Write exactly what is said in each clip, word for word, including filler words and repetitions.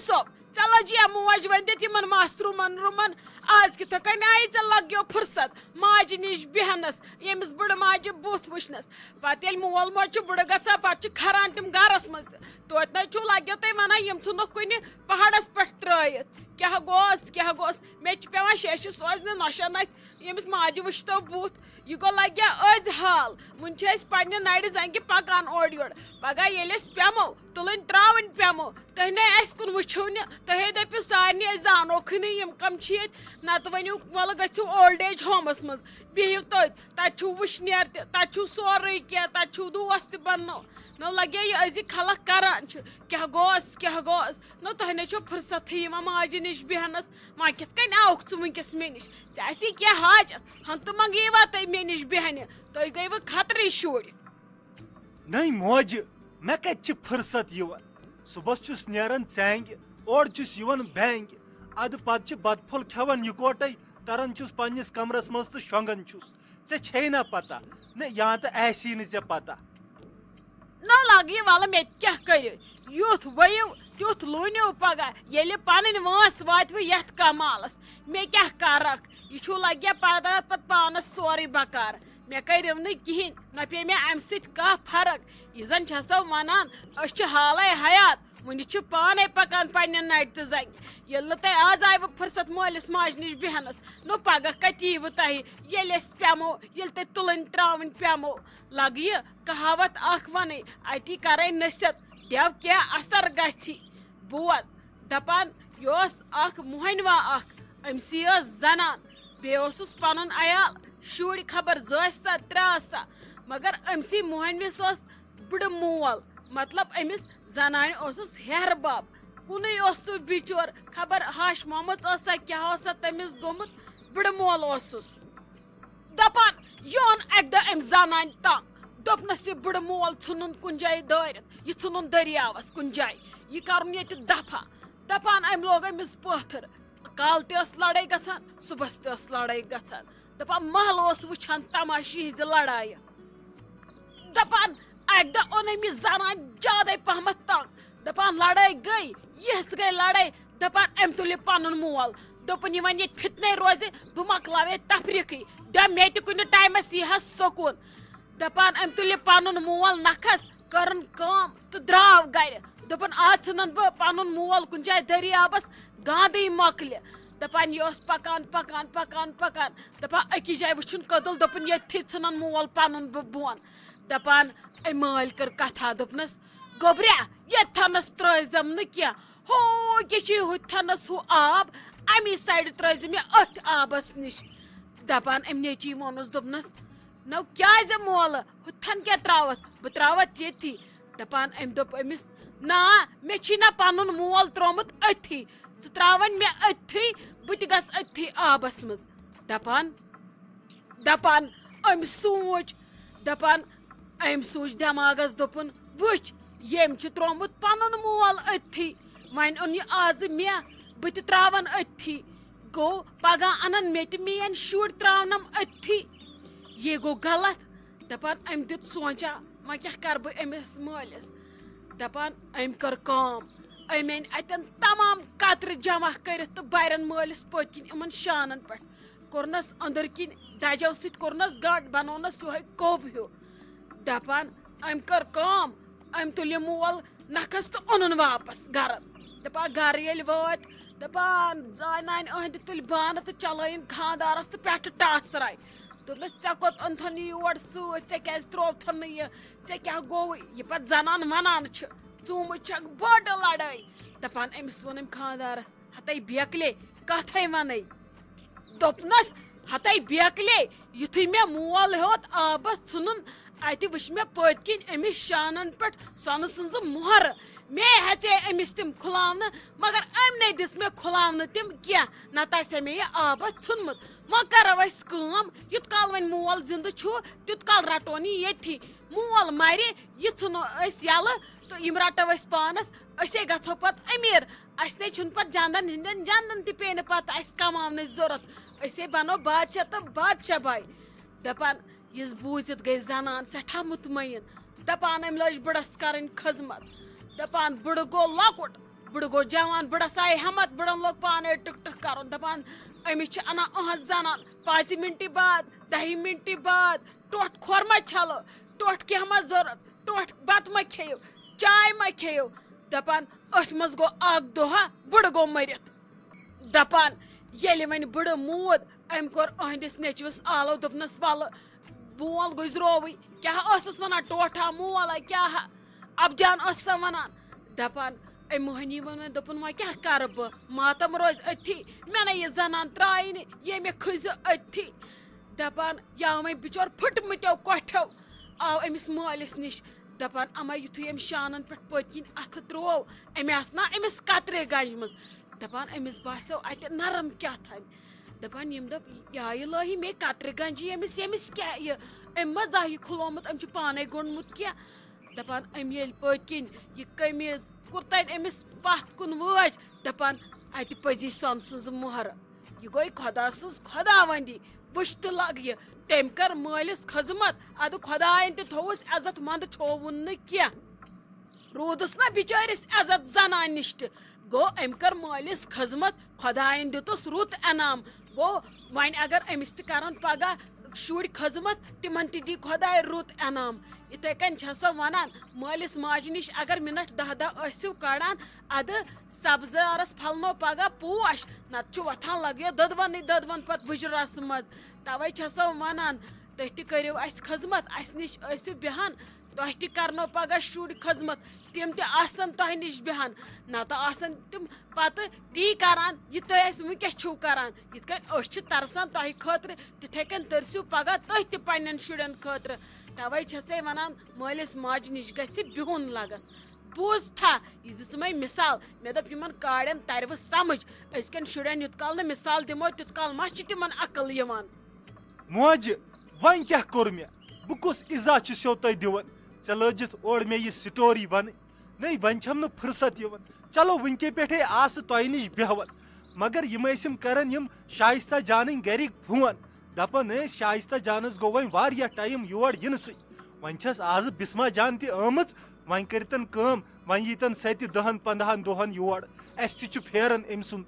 صٲب، ژےٚ لٔجیا موج ؤنِتھ یِمن ماسترُمن رُمن؟ آز کِتھٕ کٔنۍ آیہِ ژےٚ لگیو فرصت ماجہِ نِش بیہنس، ییٚمِس بٕڑٕ ماجہِ بُتھ وٕچھنس؟ پتہٕ ییٚلہِ مول موج چھُ بٕڑٕ گژھان، پتہٕ چھِ کھران تِم گرس منٛز تہِ۔ توتہِ نَے چھُو لگیو تُہۍ ونان، یِم ژھُنُکھ کُنہِ پہاڑس پٮ۪ٹھ ترٲیِتھ۔ کیٛاہ گوس، کیٛاہ گوس؟ مےٚ تہِ چھِ پٮ۪وان شیشہِ سوزنہِ نۄشن اَتھِ، ییٚمِس ماجہِ وٕچھتو بُتھ۔ یہِ گوٚو لگیا أزۍ حال۔ وُنہِ چھِ أسۍ پننہِ نرِ زنگہِ پکان اورٕ یورٕ۔ پگاہ ییٚلہِ أسۍ پٮ۪مو، تُلٕنۍ ترٛاوٕنۍ پٮ۪مو، تُہۍ نے اَسہِ کُن وٕچھِو نہٕ، تُہۍ ہے دٔپِو سارنٕے أسۍ زانوکھٕے نہٕ یِم کَم چھِ ییٚتہِ۔ نتہٕ ؤنِو، وَلہٕ گٔژھِو اولڈ ایج ہومَس منٛز، بِہِو تٔتۍ، تَتہِ چھُو وٕشنیر تہِ، تَتہِ چھُو سورُے کینٛہہ، تَتہِ چھُو دوس تہِ بَننو۔ نہ لَگے یہِ أزِکۍ خلق کَران چھِ، کیٛاہ گوس، کیٛاہ گوس؟ نہ تۄہہِ نے چھو فرصتھٕے یِوان ماجہِ نِش بیٚہنَس، وۄنۍ کِتھ کٔنۍ آوُکھ ژٕ وٕنکیٚس مےٚ نِش؟ ژےٚ آسی کینٛہہ حاجت، ہَن تہٕ منٛگہٕ یِوا تُہۍ مےٚ نِش بیٚہنہِ؟ تُہۍ گٔیوٕ خطرٕے شُرۍ۔ نٔے موجہِ، مےٚ کتہِ چھِ فرصت یِوان؟ صُبحس چھُس نیران ژینگہِ، اورٕ چھُس یِوان بینگہِ، ادٕ پتہٕ چھِ بتہٕ پھوٚل کھٮ۪وان یِکوٹے، تران چھُس پننِس کمرس منٛز تہٕ شۄنگان چھُس۔ ژےٚ چھے نا پتہ؟ نہ، یا تہٕ آسی نہٕ ژےٚ پتہ۔ نہ لگہِ، ولہٕ مےٚ تہِ کیٛاہ کٔرِو؟ یُتھ ؤیِو، تیُتھ لوٗنِو پگاہ، ییٚلہِ پنٕنۍ وٲنٛس واتوٕ یتھ کمالس۔ مےٚ کیٛاہ کرکھ؟ یہِ چھُو لگیا پتہ پتہٕ پانس سورُے بکار۔ مےٚ کٔرِو نہٕ کِہیٖنۍ، نہ پیٚیہِ مےٚ امہِ سۭتۍ کانٛہہ فرق۔ یہِ زن چھسو ونان، أسۍ چھِ حالے حیات، وُنہِ چھِ پانے پکان پننہِ نرِ تہٕ زنگہِ۔ ییٚلہِ نہٕ تۄہہِ آز آیوٕ فرصت مٲلِس ماجہِ نِش بیٚہنس، نو پگاہ کتہِ ییٖوٕ تۄہہِ؟ ییٚلہِ أسۍ پٮ۪مو، ییٚلہِ تۄہہِ تُلٕنۍ ترٛاوٕنۍ پٮ۪مو۔ لگہٕ یہِ کہاوت اکھ ونٕنۍ، اتی کرے نصیحت، دیو کینٛہہ اثر گژھی۔ بوز، دپان، یہِ اوس اکھ مۄہنوا اکھ، أمۍ سی ٲس زنان، بیٚیہِ اوسُس پنُن عیال، شُرۍ خبر زٕ ٲسۍ سا ترٛےٚ ٲسۍ سا، مگر أمۍ سی مۄہنوِس اوس بٕڑٕ مول، مطلب أمِس زنانہِ اوسُس ہیہر بب، کُنُے اوس سُہ بِچور، خبر ہش مۄمٕژ ٲس سا کیٛاہ اوس سا تٔمِس گوٚمُت، بٕڑٕ مول اوسُس۔ دپان، یہِ اوٚن اکہِ دۄہ أمۍ زنانہِ تنگ، دوٚپنس، یہِ بٕڑٕ مول ژھُنُن کُنہِ جایہِ دٲرِتھ، یہِ ژھُنُن دٔریاوس کُنہِ جایہِ، یہِ کرُن ییٚتہِ دفع۔ دپان، أمۍ لوگ أمِس پٲتھٕر، کالہٕ تہِ ٲس لڑٲے گژھان، صُبحس تہِ ٲس لڑٲے گژھان۔ دپان، محلہٕ اوس وٕچھان تماشہٕ یِہنٛزِ لڑایہِ۔ دپان، اکہِ دۄہ اوٚن أمۍ یہِ زنانہِ زیادے پہمتھ تنگ۔ دپان، لڑٲے گٔے، یِژھ گٔے لڑٲے۔ دپان، أمۍ تُل یہِ پنُن مول۔ دوٚپُن، یہِ وۄنۍ ییٚتہِ فتنے روزِ، بہٕ مۄکلاوے تفریقٕے۔ دِ مےٚ تہِ کُنہِ ٹایمس یی ہا سکوٗن۔ دپان، أمۍ تُل یہِ پنُن مول نکھس، کٔرٕن کٲم تہٕ درٛاو گرِ۔ دوٚپُن، آز ژھٕنن بہٕ پنُن مول کُنہِ جایہِ دٔریابس، گاندٕے مۄکلہِ۔ دپان، یہِ اوس پکان، پکان، پکان، پکان۔ دپان، أکِس جایہِ وٕچھُن کٔدٕل، دوٚپُن، ییٚتھی ژھٕنن مول پنُن بہٕ بۄن۔ دپان، أمۍ مٲلۍ کٔر کتھا، دوٚپنس، گوٚبریا، ییٚتھنس ترٲوزٮ۪م نہٕ کینٛہہ، ہُہ یہِ چھُے ہُتھنس ہُہ آب، امی سایڈٕ ترٲوزِ مےٚ أتھۍ آبس نِش۔ دپان، أمۍ نیٚچی ووٚنُس، دوٚپنس، نو کیازِ مولہٕ؟ ہُتھن کیٛاہ ترٛاوَتھ؟ بہٕ ترٛاوَتھ ییٚتھی۔ دَپان، أمۍ دوٚپ أمِس، نا، مےٚ چھی نہ پَنُن مول ترٛوومُت أتھی۔ ژٕ ترٛاو وۄنۍ مےٚ أتھی، بہٕ تہِ گژھٕ أتھی آبَس منٛز۔ دَپان، دَپان، أمۍ سوٗنٛچ، دَپان، أمۍ سوٗنٛچ دٮ۪ماغَس، دوٚپُن، وٕچھ، ییٚمۍ چھُ ترٛوومُت پَنُن مول أتھی، وۄنۍ اوٚن یہِ آزٕ مےٚ، بہٕ تہِ ترٛاوَن أتھی۔ گوٚو، پگاہ اَنَن مےٚ تہِ میٛٲنۍ شُرۍ ترٛاونَم أتھی۔ یہِ گوٚو غلط۔ دَپان، أمۍ دیُت سونٛچا، وۄنۍ کیٛاہ کَرٕ بہٕ أمِس مٲلِس؟ دَپان، أمۍ کٔر کٲم، أمۍ أنۍ اَتٮ۪ن تمام کترِ جمع کٔرِتھ تہٕ بَرٮ۪ن مٲلِس پٔتۍ کِنۍ یِمَن شانَن پٮ۪ٹھ۔ کوٚرنَس أنٛدٕرۍ کِنۍ دَجو سۭتۍ کوٚرنَس گنٛڈ، بنوونَس یِہوٚے کوٚب ہیوٗ۔ دَپان، أمۍ کٔر کٲم، أمۍ تُل یہِ مول نکھس تہٕ اوٚنُن واپس گرٕ۔ دپان گرٕ ییٚلہِ وٲتۍ، دپان زنانہِ أہنٛدِ تُلۍ بانہٕ تہٕ چلٲیِن خانٛدارس تہٕ پٮ۪ٹھٕ ٹاسراے۔ دوٚپنس، "ژےٚ کوٚت اوٚنتھن یہِ یور سۭتۍ؟ ژےٚ کیٛازِ ترٛووتھن نہٕ یہِ؟ ژےٚ کیٛاہ گوٚوُے؟" یہِ پتہٕ زنان ونان چھِ، ژوٗمٕژ چھکھ بٔڑ لڑٲے۔ دپان أمِس ووٚن أمۍ خانٛدارس، ہتے بیکلے، کتھے ونے۔ دوٚپنس، ہتے بیکلے، یُتھُے مےٚ مول ہیوٚت آبس ژھُنُن، اتہِ وٕچھ مےٚ پٔتۍ کِنۍ أمِس شانن پٮ۪ٹھ سۄنہٕ سٕنزٕ مۄہرٕ۔ مے ہیژے أمِس تِم کھُلاونہٕ، مگر أمۍ نے دِژ مےٚ کھُلاونہٕ تِم کینٛہہ، نتہٕ آسہِ ہے مےٚ یہِ آبس ژھُنمُت۔ وۄنۍ کرو أسۍ کٲم، یُت کال وۄنۍ مول زندٕ چھُ، تیُت کال رٹون یہِ ییٚتھی۔ مول مرِ، یہِ ژھٕنو أسۍ یَلہٕ تہٕ یِم رَٹو أسۍ پانَس، أسے گژھو پَتہٕ أمیٖر۔ اَسہِ نے چھُنہٕ پَتہٕ جَندَن ہٕنٛدٮ۪ن جَندَن تہِ پیٚیہِ نہٕ پَتہٕ اَسہِ کَماونٕچ ضوٚرَتھ۔ أسے بَنو بادشاہ تہٕ بادشاہ باے۔ دَپان، یہِ بوٗزِتھ گٔے زَنان سٮ۪ٹھاہ مطمعین۔ دَپان، أمۍ لٲج بٕڑَس کَرٕنۍ خٔذمت۔ دَپان، بٕڑٕ گوٚو لۄکُٹ، بُڈٕ گوٚو جوان، بُڈس آیہِ ہمت، بُڈن لوگ پانے ٹک ٹک کرُن، دپان، أمِس چھِ انان أہنٛز زنان پانٛژِ مِنٹہِ بعد، دَہہِ مِنٹہِ بعد، ٹوٹھ کھۄر ما چھلو، ٹوٹھ کینٛہہ ما ضروٗرت، ٹوٹھ بتہٕ ما کھیٚیِو، چاے ما کھیٚیِو؟ دپان، أتھۍ منٛز گوٚو اکھ دۄہا، بُڈٕ گوٚو مٔرِتھ۔ دپان، ییٚلہِ وۄنۍ بُڈٕ موٗد، أمۍ کوٚر أہنٛدِس نیٚچوِس آلو، دوٚپنس، ولہٕ، بون گُزرووٕے، کیٛاہ ٲسٕس ونان، ٹوٹھا مولا، کیٛاہ ہا؟ ابجان ٲس سۄ ونان۔ دپان، أمۍ موہنی ووٚن وۄنۍ، دوٚپُن، وۄنۍ کیٛاہ کرٕ بہٕ؟ ماتم روزِ أتھی، مےٚ نے یہِ زنان ترٛایہِ نہٕ، ییٚمہِ کھٔزِ أتھی۔ دپان، یا وۄنۍ بِچور پھُٹمٕتیو کۄٹھیو آو أمِس مٲلِس نِش۔ دپان، اما یُتھُے أمۍ شانن پٮ۪ٹھ پٔتۍ کِنۍ اَتھٕ ترٛوو، أمۍ آسہٕ نا أمِس کترِ گنجہِ منٛز۔ دپان، أمِس باسیو اَتہِ نرم کیٛاہ تام۔ دپان، ییٚمہِ دۄہ، یا الہی، مے کترِ گنجہِ ییٚمِس، ییٚمِس کیٛاہ یہِ؟ أمۍ ما زانٛہہ یہِ کھُلومُت، أمۍ چھُ پانے گوٚنڈمُت کینٛہہ۔ دپان، أمۍ ییٚلہِ پٔتۍ کِنۍ یہِ قمیٖض کوٚر تَتہِ أمِس پَتھ کُن وٲج، دَپان، اَتہِ پٔزی سۄنہٕ سٕنٛز مۄہر۔ یہِ گوٚو خۄدا سٕنٛز خۄداوندی۔ وٕچھ تہٕ لَگ یہِ، تٔمۍ کٔر مٲلِس خٔذمت، اَدٕ خۄدایَن تہِ تھوٚوُس عزت مَنٛد چھووُن نہٕ کینٛہہ۔ روٗدُس نہ بِچٲرِس عزت زنانہِ نِش تہِ۔ گوٚو أمۍ کٔر مٲلِس خٔذمت، خۄدایَن دیُتُس رُت انعام۔ گوٚو وۄنۍ اگر أمِس تہِ کرن پگاہ شُرۍ خٔذمت، تِمن تہِ دی خۄداے رُت انعام۔ یِتھے کٔنۍ چھےٚ سۄ ونان، مٲلِس ماجہِ نِش اگر مِنٹ دَہ دَہ ٲسِو کڑان، ادٕ سبزارس پھلنو پگاہ پوش، نتہٕ چھُ وۄتھان لگیو دٔدوَنٕے دٔدوَن پتہٕ بُجرس منٛز۔ توے چھےٚ سۄ ونان، تُہۍ تہِ کٔرِو اسہِ خٔذمت، اسہِ نِش ٲسِو بیہان، تۄہہِ تہِ کرنو پگاہ شُرۍ خٔذمت، تِم تہِ آسن تۄہہِ نِش بیہان، نتہٕ آسن تِم پتہٕ تی کران، یہِ تُہۍ اسہِ وٕنکیٚس چھِو کران۔ یِتھ کٔنۍ أسۍ چھِ ترسان تۄہہِ خٲطرٕ، تِتھے کٔنۍ ترسِو پگاہ تُہۍ تہِ پننٮ۪ن شُرٮ۪ن خٲطرٕ۔ توے چھسے ونان، مٲلِس ماجہِ نِش گژھِ بِہُن لگس۔ بوٗز تھا، یہِ دِژ مےٚ مثال، مےٚ دوٚپ، یِمن کاڑٮ۪ن ترِ وۄنۍ سمجھ، أزکٮ۪ن شُرٮ۪ن یُت کال نہٕ مثال دِمو، تیُت کال ما چھِ تِمن عقل یِوان۔ موجہِ، وۄنۍ کیٛاہ کوٚر مےٚ؟ بہٕ کُس ایٖزا چھُسو تۄہہِ دِوان؟ ژےٚ لٲجِتھ اورٕ مےٚ یہِ story وَنٕنۍ۔ نٔے، وۄنۍ چھَم نہٕ فرصت یِوان۔ چلو، وٕنکے پٮ۪ٹھے آسہٕ تۄہہِ نِش بیٚہوان۔ مگر یِم ٲسِم کران یِم شایستہ جانٕنۍ گرِکۍ فون۔ دَپان ٲسۍ، شایستہ جانَس گوٚو وۄنۍ واریاہ time یور یِنسٕے۔ وۄنۍ چھَس آزٕ بسمہ جان تہِ آمٕژ، وۄنۍ کٔرِتن کٲم، وۄنۍ ییٖتن سۄ تہِ دَہَن پنٛداہَن دۄہَن یور۔ اَسہِ تہِ چھُ پھیران أمۍ سُنٛد۔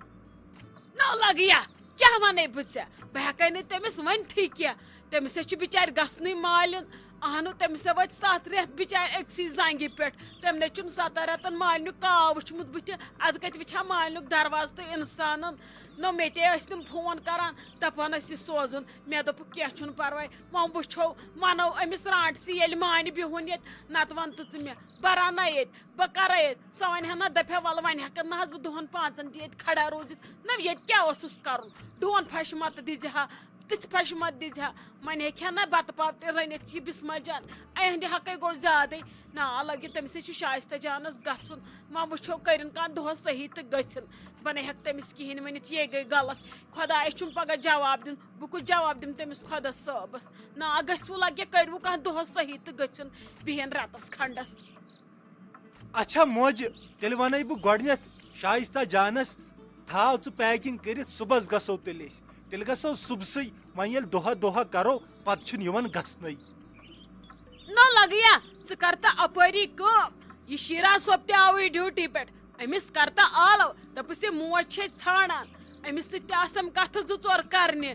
نو لگیا، کیٛاہ ونے بہٕ ژےٚ؟ بہٕ ہٮ۪کے نہٕ تٔمِس ؤنتھٕے کینٛہہ۔ تٔمِس ہے چھُ بِچارِ گژھنُے مالِن۔ اہنُو، تٔمِس ہے وٲتۍ ستھ رٮ۪تھ بِچارِ أکسٕے زنٛگہِ پٮ۪ٹھ۔ تٔمۍ نے چھُنہٕ ستن رٮ۪تن مالِنیُک کاو وٕچھمُت بٕتھِ۔ ادٕ کتہِ وٕچھِ ہا مالِنیُک دروازٕ تہٕ انسانن؟ نو، مےٚ تہِ ٲسۍ تِم فون کران، دپان ٲسۍ یہِ سوزُن۔ مےٚ دوٚپُکھ، کینٛہہ چھُنہٕ پرواے، وۄنۍ وٕچھو، ونو أمِس رانٛٹسٕے، ییٚلہِ مانہِ بِہُن ییٚتہِ، نتہٕ ون تہٕ ژٕ مےٚ۔ بہٕ رنہٕ ییٚتہِ۔ بہٕ کرے ییٚتہِ۔ سۄ ونہِ ہا نہ، دپہِ ہا، ولہٕ وۄنۍ ہٮ۪کہٕ نہ حظ بہٕ دۄہن پانٛژن تہِ ییٚتہِ کھڑا روٗزِتھ۔ نہ، ییٚتہِ کیٛاہ اوسُس کرُن؟ ڈون پھشہِ متہٕ دِژِ ہا، تِژھ پھشہِ متہٕ دِژِ ہا۔ وۄنۍ ہیٚکہِ ہا نہ بتہٕ پاو تہِ رٔنِتھ یہِ بسمہ جان۔ اہندِ حقے گوٚو زیادے۔ نہ، لگہِ تٔمِس ہے چھُ شایستہ جانس گژھُن۔ وۄنۍ وٕچھو، کٔرِن کانٛہہ دۄہس صحیح تہٕ گٔژھِن۔ بہٕ نہ ہٮ۪کہٕ تٔمِس کِہیٖنۍ ؤنِتھ، یے گٔے غلط۔ خۄدایس چھُم پگاہ جواب دیُن۔ بہٕ کُس جواب دِمہٕ تٔمِس خۄدا صٲبس؟ نہ، گٔژھِوٕ لگہِ، کٔرِوٕ کانٛہہ دۄہس صحیح تہٕ گٔژھِن بِہِن رٮ۪تس کھنڈس۔ اچھا موجہِ، تیٚلہِ وَنَے بہٕ گۄڈٕنٮ۪تھ شایستہ جانَس، تھاو ژٕ packing کٔرِتھ، صُبحَس گژھو تیٚلہِ أسۍ۔ تیٚلہِ گژھو صُبحسٕے، وۄنۍ ییٚلہِ دۄہَہ دۄہَہ کَرو، پَتہٕ چھُنہٕ یِوان گژھنَے۔ نہ لگیا، ژٕ کر تہٕ اپٲری کٲم۔ یہِ شیران صٲب تہِ آوٕے duty پٮ۪ٹھ، أمِس کر تہٕ آلو، دَپُس یہِ موج چھے ژھانڈان، أمِس سۭتۍ تہِ آسَم کَتھٕ زٕ ژور کَرنہِ۔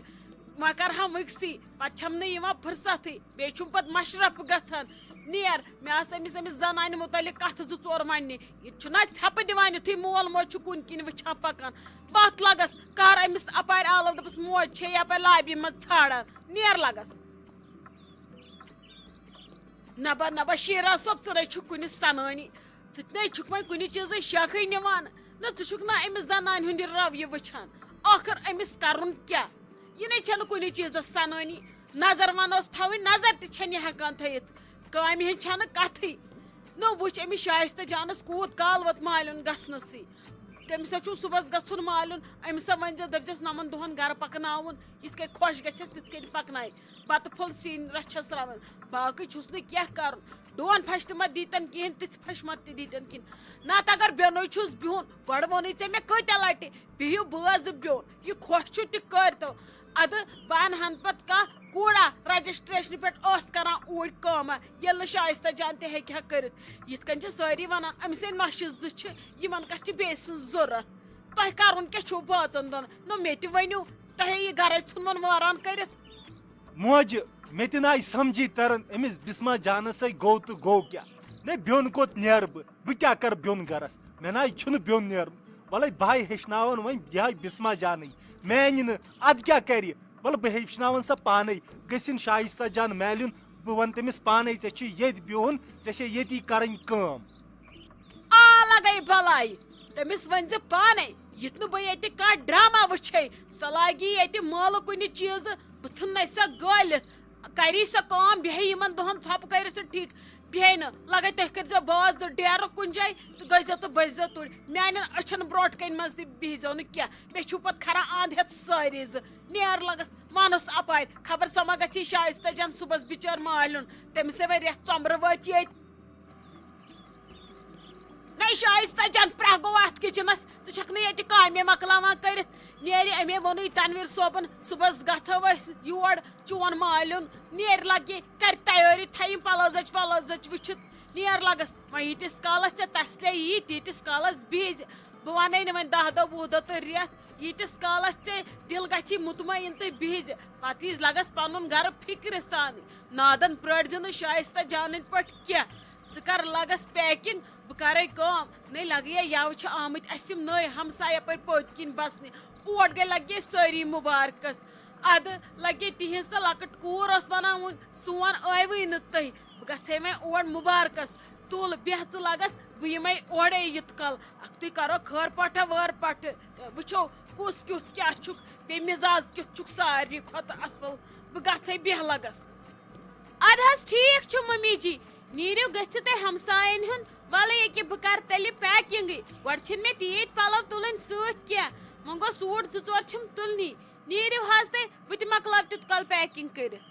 وۄنۍ کرہم أکسٕے، پتہٕ چھم نہٕ یِوان فرصتھٕے، بیٚیہِ چھُم پتہٕ مشرف گژھان۔ نیر، مےٚ آسہٕ أمِس، أمِس زنانہِ مُتعلق کتھٕ زٕ ژور وننہِ۔ یہِ تہِ چھُنہ ژھٮ۪پہٕ دِوان یُتھُے مول موج چھُ کُنہِ کِنۍ وٕچھان پکان۔ پتھ لگس، کر أمِس اپارِ آلو، دپس، موج چھے یپارِ لابی منٛز ژھانڈان۔ نیر لگس۔ نبا نبا شیرا صٲب، ژٕ نے چھُکھ کُنہِ سنٲنی۔ ژٕ تہِ نے چھُکھ وۄنۍ کُنہِ چیٖزٕچ شاخٕے نِوان۔ نہ، ژٕ چھُکھ نہ أمِس زنانہِ ہُنٛد یہِ رویہِ وٕچھان۔ ٲخٕر أمِس کرُن کیٛاہ؟ یہِ نے چھَنہٕ کُنہِ چیٖزس سنٲنی۔ نظر ونوس تھاوٕنۍ، نظر تہِ چھَنہٕ یہِ ہٮ۪کان تھٲیِتھ۔ کامہِ ہٕنٛز چھَنہٕ کتھٕے۔ نہ، وٕچھ أمِس شایستہ جانس کوٗت کال ووت مالیُن گژھنَسٕے۔ تٔمِس ہا چھُ صُبحس گژھُن مالیُن، أمِس ہا ؤنۍزٮ۪س، دٔپۍزٮ۪س، نَمَن دۄہَن گرٕ پَکناوُن، یِتھ کٔنۍ خۄش گژھٮ۪س، تِتھ کٔنۍ پَکناوِ۔ بَتہٕ پھوٚل سِنۍ رَژھَس رَنان، باقٕے چھُس نہٕ کینٛہہ کَرُن۔ ڈون پھَش تہِ ما دیٖتَن کِہیٖنۍ، تِژھ پھَش ما تہِ دیٖتَن کِہیٖنۍ۔ نہ تہٕ اگر بیٚنُے چھُس بِہُن، گۄڈٕ ووٚنُے ژےٚ مےٚ کۭتیٛاہ لَٹہِ، بِہِو بٲژ بِہُن، یہِ خۄش چھُ تہِ کٔرۍتو۔ اَدٕ بہٕ اَنہٕ ہَن پَتہٕ کانٛہہ کوڑا رجسٹریشنہِ پٮ۪ٹھ ٲس کران اوٗرۍ کٲمہ، ییٚلہِ نہٕ شایستہ جان تہِ ہیٚکہِ ہا کٔرِتھ۔ یِتھ کٔنۍ چھِ سٲری ونان، أمۍ سٕنٛدۍ نۄشہِ زٕ چھِ، یِمن کتھ چھِ بیٚیہِ سٕنٛز ضروٗرت؟ تۄہہِ کرُن کیٛاہ چھُو بٲژن دۄن؟ نہ مےٚ تہِ ؤنِو، تۄہے یہِ گرے ژھُنوُن وٲران کٔرِتھ۔ موجہِ، مےٚ تہِ نہ آیہِ سمجھی تران، أمِس بسما جانس سۭتۍ گوٚو تہٕ گوٚو کیٛاہ؟ نے بیوٚن کوٚت نیرٕ بہٕ؟ بہٕ کیٛاہ کرٕ بیوٚن گرس؟ مےٚ نہ آیہِ چھُنہٕ بیوٚن نیرُن۔ وَلَے بہٕ ہاے ہیٚچھناوَن وۄنۍ یہِ ہاے بسما جانٕے۔ میٛانہِ نہٕ، اَدٕ کیٛاہ کرِ؟ وَلہٕ بہٕ ہیٚچھناوَن سۄ پانَے۔ گٔژھِن شایستہ جان میلُن، بہٕ وَنہٕ تٔمِس پانَے، ژےٚ چھُے ییٚتہِ بِہُن، ژےٚ چھے ییٚتی کَرٕنۍ کٲم۔ آ، لگے بلاے۔ تٔمِس ؤنۍ زِ پانے، یُتھ نہٕ بہٕ ییٚتہِ کانٛہہ ڈرامہ وٕچھے۔ سۄ لاگی ییٚتہِ مٲلہٕ کُنہِ چیٖزٕ، بہٕ ژھٕننَے سۄ گٲلِتھ۔ کری سۄ کٲم، بیٚہہِ یِمن دۄہن ژھۄپہٕ کٔرِتھ تہٕ ٹھیٖک، بیٚہہِ نہٕ۔ لگے تُہۍ کٔرۍزیو باز تہٕ ڈیرٕ کُنہِ جایہِ تہٕ گٔژھزیو تہٕ بٔسۍزیو توٗرۍ۔ میانٮ۪ن أچھن برونٛٹھ کنہِ منٛز تہِ بِہزیو نہٕ کینٛہہ۔ مےٚ چھُو پتہٕ کھران اند ہٮ۪تھ سٲری زٕ۔ نیر لگس، وَنُس اپارِ، خبر سۄ ما گژھِ شایستہ جان صُبحس بِچٲر مالیُن۔ تٔمِس ہے وۄنۍ رٮ۪تھ ژۄمرٕ وٲتۍ ییٚتہِ۔ نَے شایستہ جان، پرٛاہ گوٚو اَتھ کِچنَس۔ ژٕ چھَکھ نہٕ ییٚتہِ کامہِ مۄکلاوان کٔرِتھ۔ نیرِ، أمے ووٚنُے تنویر صٲبُن، صُبحَس گژھو أسۍ یور، چون مالیُن۔ نیرِ لَگہِ، کَرِ تیٲری، تھایہِ یِم پَلو زَچہِ وَلو زَچہِ وٕچھِتھ۔ نیر لَگَس، وۄنۍ ییٖتِس کالَس ژےٚ تَسلے یی، تیٖتِس کالَس بِہزِ۔ بہٕ وَنَے نہٕ وۄنۍ دَہ دۄہ، وُہ دۄہ تہٕ رٮ۪تھ۔ ییٖتِس کالَس ژےٚ دِل گژھی مطمئن تہٕ بِہزِ۔ پَتہٕ ییٖز لَگَس پَنُن گَرٕ فِکرِ سانٕے۔ نادَن پرٛٲرۍزِ نہٕ شایستہ جانٕنۍ پٲٹھۍ کینٛہہ۔ ژٕ کر لگس پیکنگ، بہٕ کرے کٲم۔ نے لگیا یوٕ چھِ آمٕتۍ اسہِ یِم نٔوۍ ہمسایہِ یپٲرۍ پٔتۍ کِنۍ بسنہِ۔ اور گٔے لگے سٲری مُبارکس۔ ادٕ لگے تِہنٛز سۄ لۄکٕٹ کوٗر ٲس ونان، وۄنۍ سون ٲیوٕے نہٕ تُہۍ۔ بہٕ گژھے وۄنۍ اور مُبارکس۔ تُل بیٚہہ ژٕ لگس، بہٕ یِمے اورے یُت کال۔ اکھتُے کرو خٲر پٹھہ وٲر پٹھہ۔ وٕچھو کُس کیُتھ کیٛاہ چھُکھ، بیٚیہِ مِزاز کیُتھ چھُکھ ساروی کھۄتہٕ اصل۔ بہٕ گژھے بیٚہہ لگس۔ ادٕ حظ ٹھیٖک چھُ ممی جی، نیٖرِو گٔژھِو تُہۍ ہمساین ہُنٛد۔ وَلہٕ ییٚکیٛاہ بہٕ کَرٕ تیٚلہِ پیکِنٛگٕے۔ گۄڈٕ چھِنہٕ مےٚ تیٖتۍ پَلو تُلٕنۍ سۭتۍ کینٛہہ۔ وۄنۍ گوٚو سوٗٹ زٕ ژور چھِم تُلنی۔ نیٖرِو حظ تُہۍ، بہٕ تہِ مۄکلاو تیُت کال پیکِنٛگ کٔرِتھ۔